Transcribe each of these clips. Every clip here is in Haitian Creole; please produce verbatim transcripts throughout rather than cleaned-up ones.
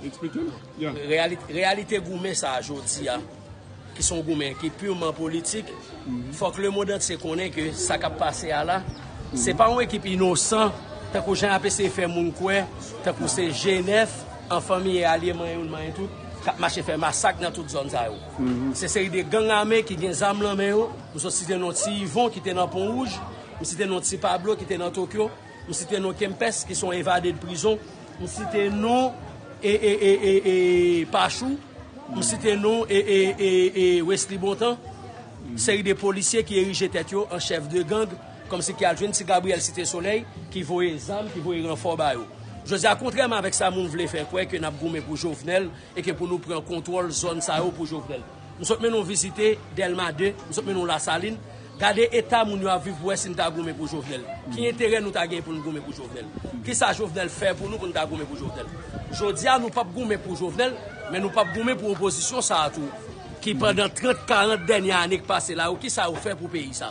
Explike m. Yeah. Reyalite, reyalite goumen sa a jodi a, ki se yon goumen ki piman politik, fòk lemonn antye konnen ke sa k ap pase a la, se pa yon ekip inosan, tankou jan y ap eseye fè moun kwè, tankou se G nèf, an fanmi e alye manyen youn manyen tout, k ap mache fè masak nan tout zòn sa yo. Se seri de gang ame ki gen zam nan men yo. M sot site non Ti Ivon ki te nan Pon Wouj, m site non Ti Pablo ki te nan Tokyo, m site non Kempès ki se yon evade de prizon, m site non e, e, e, e, e Pachou, m site non e, e, e, e Wesley Bontan, seri de polisye ki erije tèt yo an chèf de gang, kòmsi ki al jwenn Ti Gabriel Site Solèy, ki voye zam, ki voye ranfò ba yo. Jodi a, kontrèman avèk sa moun vle fè kwè ke n ap goumen pou Jovenel e ke pou nou pran kontwòl zòn sa yo pou Jovenel. M sot mennen w vizite Dèlma de, m sot mennen w Lasalin. Gade eta moun yo ap viv pou wè si n ta goumen pou Jovenel. Ki enterè nou ta gen pou n goumen pou Jovenel? Kisa Jovenel fè pou nou pou n ta goumen pou Jovenel? Jodi a, nou p ap goumen pou Jovenel, men nou p ap goumen pou opozisyon sa a tou. Ki pandan trant, karant dènye ane k pase la yo, kisa yo fè pou peyi sa?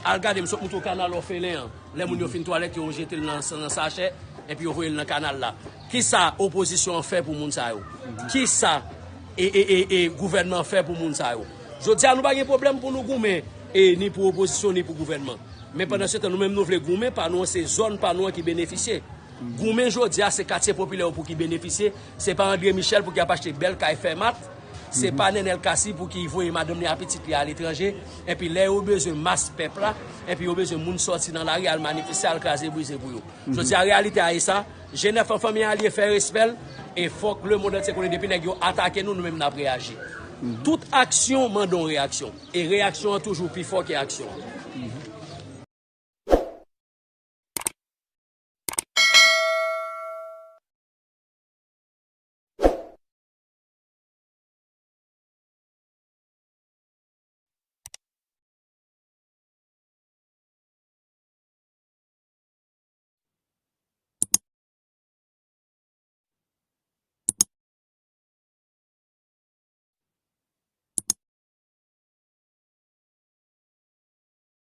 Al gade, m sot montre w kanal òfelen an. Lè moun yo fin twalèt, yo jete l nan, nan sachè, epi yo voye l nan kanal la. Kisa opozisyon an fè pou moun sa yo? Kisa e, e, e, e gouvènman an fè pou moun sa yo? Jodi a, nou pa gen pwoblèm pou nou goumen, e, ni pou opozisyon, ni pou gouvènman. Men pandan se tan, nou menm nou vle goumen pa nou an, se zòn pa nou an ki benefisye. Goumen jodi a, se katye popilè yo pou ki benefisye, se pa André Michel pou ki ap achte bèl kay Fèmat, se pa Nenel Cassy pou ki voye madanm li a pitit li aletranje, epi lè yo bezwen mas pèp la, epi yo bezwen moun sòti nan lari al manifeste, al kraze brize pou yo. Jodi a, reyalite a e sa, G nèf an fanmi alye fè respè l, e fòk lemonn antye konnen depi nèg yo atake nou, nou menm n ap reyaji. Tout aksyon mande yon reyaksyon, e reyaksyon an toujou pi fò ke aksyon.